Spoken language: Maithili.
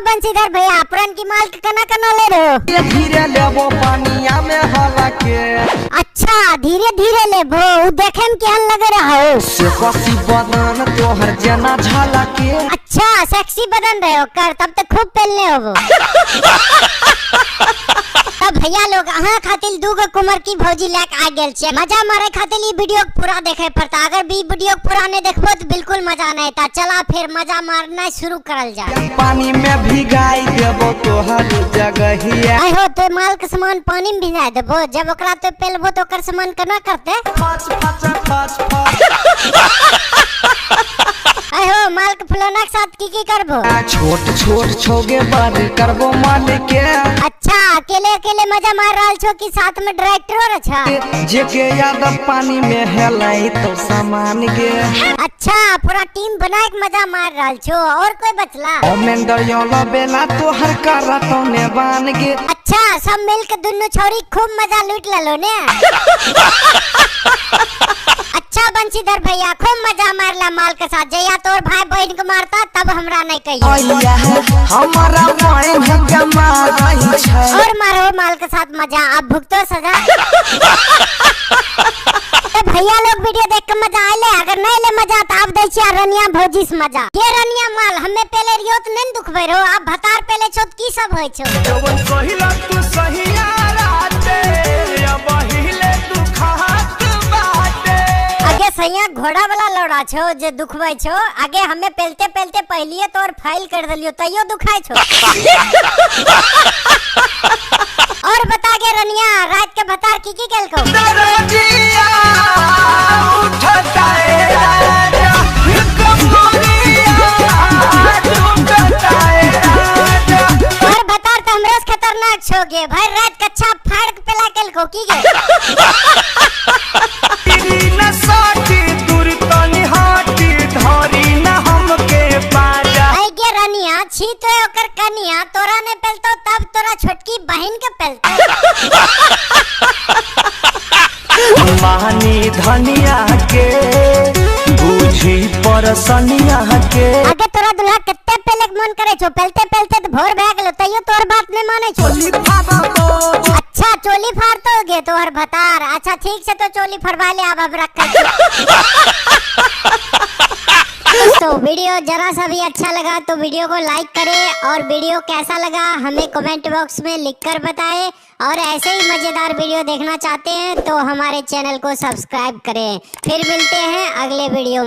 बंशीधर भैया, पुरन की माल के कना कना ले रहो? धीरे लेबो पानिया में हलके। अच्छा धीरे धीरे लेबो, उ देखे में केहन लगे रहा हो? से कसी बदन तोहर जना झलके। अच्छा सेक्सी बदन रहे ओकर, तब तो खूब पेलने होबो। तब भैया लोग अहाँ खातिर दूगो कुमर की भौजी लेके आ गेल छे। मजा मारे खातिर ई वीडियो पूरा देखे पड़ता, अगर भी वीडियो पूरा नहीं देखबो तो बिल्कुल मजा नहीं आता। चला फिर मजा मारना शुरू करल जाए। पानी में भिगाई देबो तोहर जगहिया। आय हो तो माल के सामान पानी में भिजा देबो, जब ओकरा तो पेलबो तो ओकर सामान केना करते? फच फच फच फच। आय हो माल के फुलौना के साथ की की करबो? छोट छोट छोगे बड़ करबो माल के। अच्छा अकेले अकेले मजा मार रहल छो कि साथ में डायरेक्टरो रछा? जेके यादव पानी में हेलाई तो सामान के। अच्छा पूरा टीम बना के मजा मार रहल छो, और कोई बचला? ओमेंदर योला बेला तोहर करतो ने बान के। अच्छा सब मिल के दुन्नु छोरी खूब मजा लूट ललो ने। अच्छा बंशीधर भैया खूब मजा मारला माल के साथ, जया तोर भाई बहन के मारता तब हमरा नहीं कहियो। हमारा बहन के मारई छै। और मारो माल के साथ मजा, अब भुगतो सजा। तो भैया लोग वीडियो देख के मजा आइले, अगर नहीं ले मजा तो आप दै छियै रनिया भौजी से मजा। के रनिया माल हमें पहले रियो तो नहीं दुखबै रहो, आप भतार पहले छो त की सब होय छो? जवन कहिला तू सहिया राते, अब हिले दुखात बाटे। आगे सैया घोड़ा वाला लौड़ा छो जे दुखबै छो, आगे हमें पेलते पेलते पहलिए तोर फाइल कर देलियो तैयो दुखाय छो। और बता गे रनिया रात के भतार की की केलको? दरजिया उठता है राजा, कमरिया टूटता है राजा। और भतार तो हमरे से खतरनाक छो गे, भाई रात कच्चा फाड़ के पेला केलको की गे? छी तो ओकर कनिया तोरा ने पेलतो तब तोरा छोटकी बहन के पेलतो। मानी धनिया के बुझी परसनिया के। आगे तोरा दुल्हा कत्ते पेले के मन करे छो, पेलते पेलते तो भोर भए गेलो तैयो तोर बात नहीं माने छो। अच्छा चोली फाड़तो गे तोहर भतार? अच्छा ठीक से तो चोली फड़वा ले, अब रख। तो वीडियो जरा सा भी अच्छा लगा तो वीडियो को लाइक करें, और वीडियो कैसा लगा हमें कमेंट बॉक्स में लिखकर बताएं, और ऐसे ही मज़ेदार वीडियो देखना चाहते हैं तो हमारे चैनल को सब्सक्राइब करें। फिर मिलते हैं अगले वीडियो में।